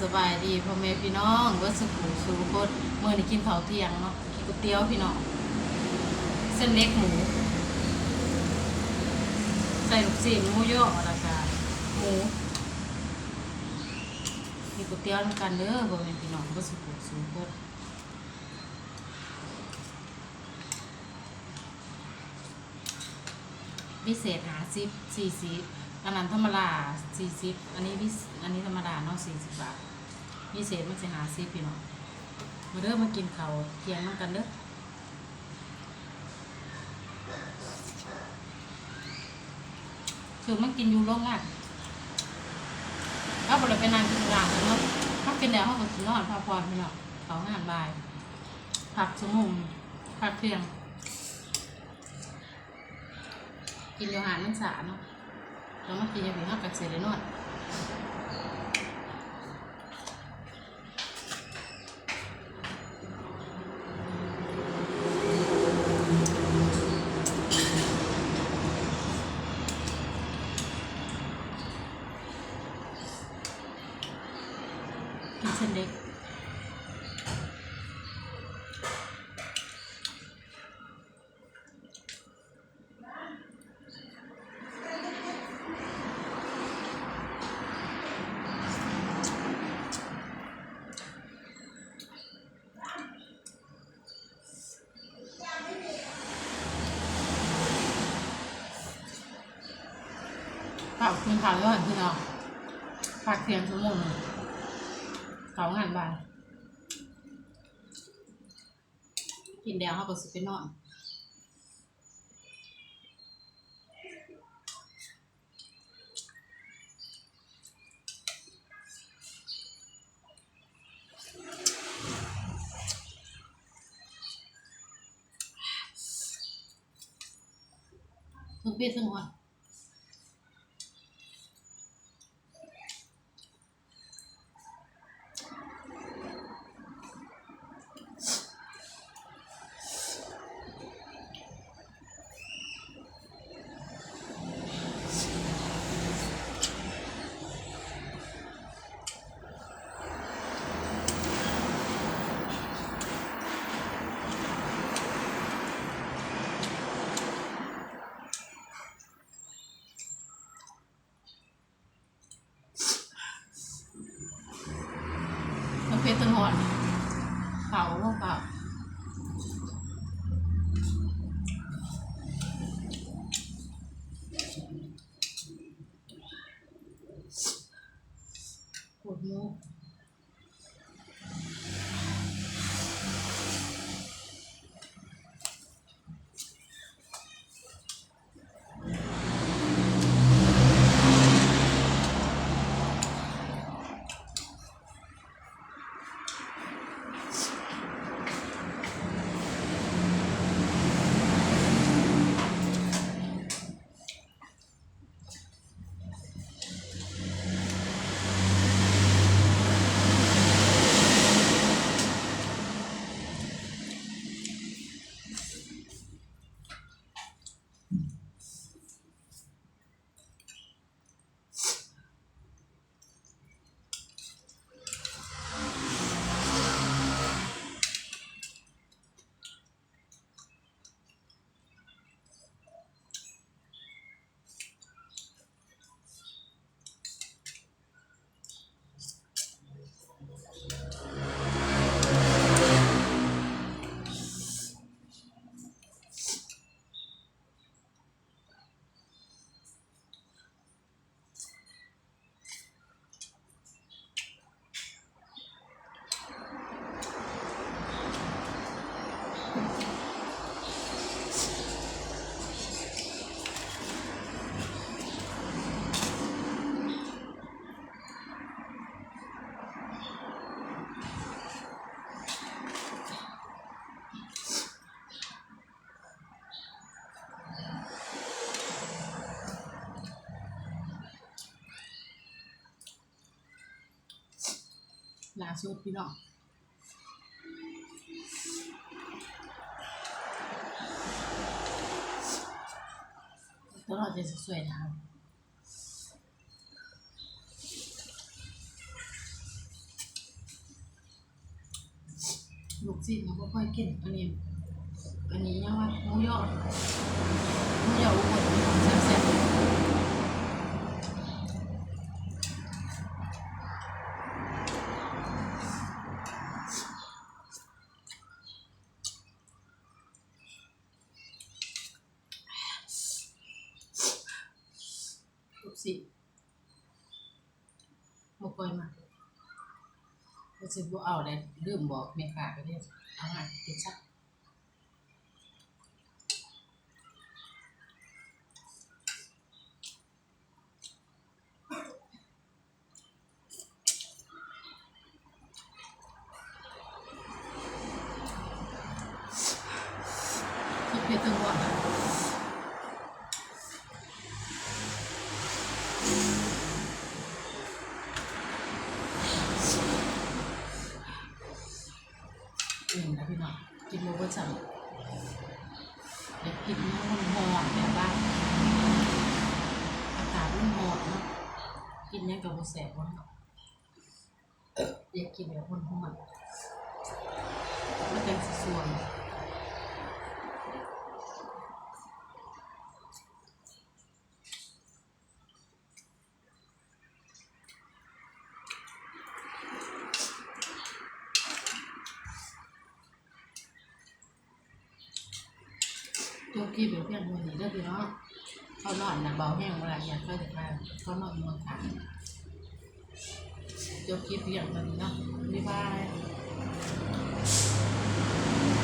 ສະບາຍດີພໍ່ແມ່ພີ່ນ້ອງເບິດສູ່ຜູ້ສູ່ຄົນ. ມື້ນີ້ກິນເຂົ້າທ່ຽງເນາະ ກິນກ໋ວຍຕຽວພີ່ນ້ອງ ເສັ້ນເລັກໝູ ໃສ່ລູກຊີ້ນໝູຍໍ້ ແລ້ວກະໝູ ກິນກ໋ວຍຕຽວນຳກັນເດີພໍ່ແມ່ພີ່ນ້ອງເບິດສູ່ຜູ້ສູ່ຄົນ. ພິເສດຫ້າສິບ ສີ່ສິບ ອັນນັ້ນທຳມະດາສີ່ສິບ ອັນນີ້ພິ ອັນນີ້ທຳມະດາເນາະ ສີ່ສິບບາດ ພິເສດມັນຊິຫ້າສິບພີ່ນ້ອງ. ມາເດີ ມາກິນເຂົ້າທ່ຽງນຳກັນເດີ. ຄືມາກິນຢູ່ໂລງງານ ເຮົາບໍ່ໄດ້ໄປນັ່ງກິນຢູ່ຮ້ານເນາະ ເຮົາກິນແລ້ວເຮົາກໍຊິນອນພັກຜ່ອນພີ່ນ້ອງ. ເຂົ້າງານບ່າຍ ພັກຊົ່ວໂມງ ພັກທ່ຽງ. ກິນຢູ່ຮ້ານມັນຊ້າເນາະ ເຮົາມາກິນຢູ່ພີ້ເຮົາກໍຊິໄດ້ນອນ. ກິນເສັ້ນເລັກ. ເຂົ້າກິນເຂົ້າຢູ່ຫັ້ນພີ່ນ້ອງ ພັກທ່ຽງຊົ່ວໂມງໜຶ່ງ ເຂົ້າງານບ່າຍ. ກິນແລ້ວເຮົາກໍຊິໄປນອນ. ເທິງເປັດເທິງຫອຍ. ທັງເຜັດທັງຮ້ອນ ເຂົ້າ ເຂົ້າ ໂຄດໂມ. ຫຼ້າສຸດພີ່ນ້ອງ ຕະຫຼອດຈະສວຍໆ ນະ. ຊີ້ນກໍບໍ່ຄ່ອຍກິນ. ອັນນີ້ ອັນນີ້ຫຍັງວະ ໝູຢໍ ໝູຢໍອຸບົນ ແຊບໆ. ທຸກຊີ້ນ ບໍ່ຄ່ອຍມັກ ກໍຊິບໍ່ເອົາໄດ້ ລືມບອກແມ່ຄ້າໄປເດ້ ເອົາໃຫ້ກິນຊະ. ເຜັດເຖິງຫວານ ອື່ມແລ້ວພີ່ນ້ອງ ກິນບໍ່ເບິດຊ້ຳ. ຢາກກິນຫຍັງຮ້ອນໆ ແບບວ່າອາກາດມັນຮ້ອນເນາະ ກິນຫຍັງກໍບໍ່ແຊບ ຮ້ອນໆ. ຢາກກິນແບບຮ້ອນໆ ມັນຈັ່ງຊິຊ່ວງ. ຈົບຄລິບໄປພຽງເທົ່ານີ້ເດີພີ່ນ້ອງ. ເຂົ້ານອນນະ ເບົາແຮງບໍ່ໄດ້ ຢ້ານໄຟຈະຄາ. ເຂົ້ານອນເມືອງຄານ. ຈົບຄລິບພຽງເທົ່ານີ້ເນາະ. ບາຍບາຍ.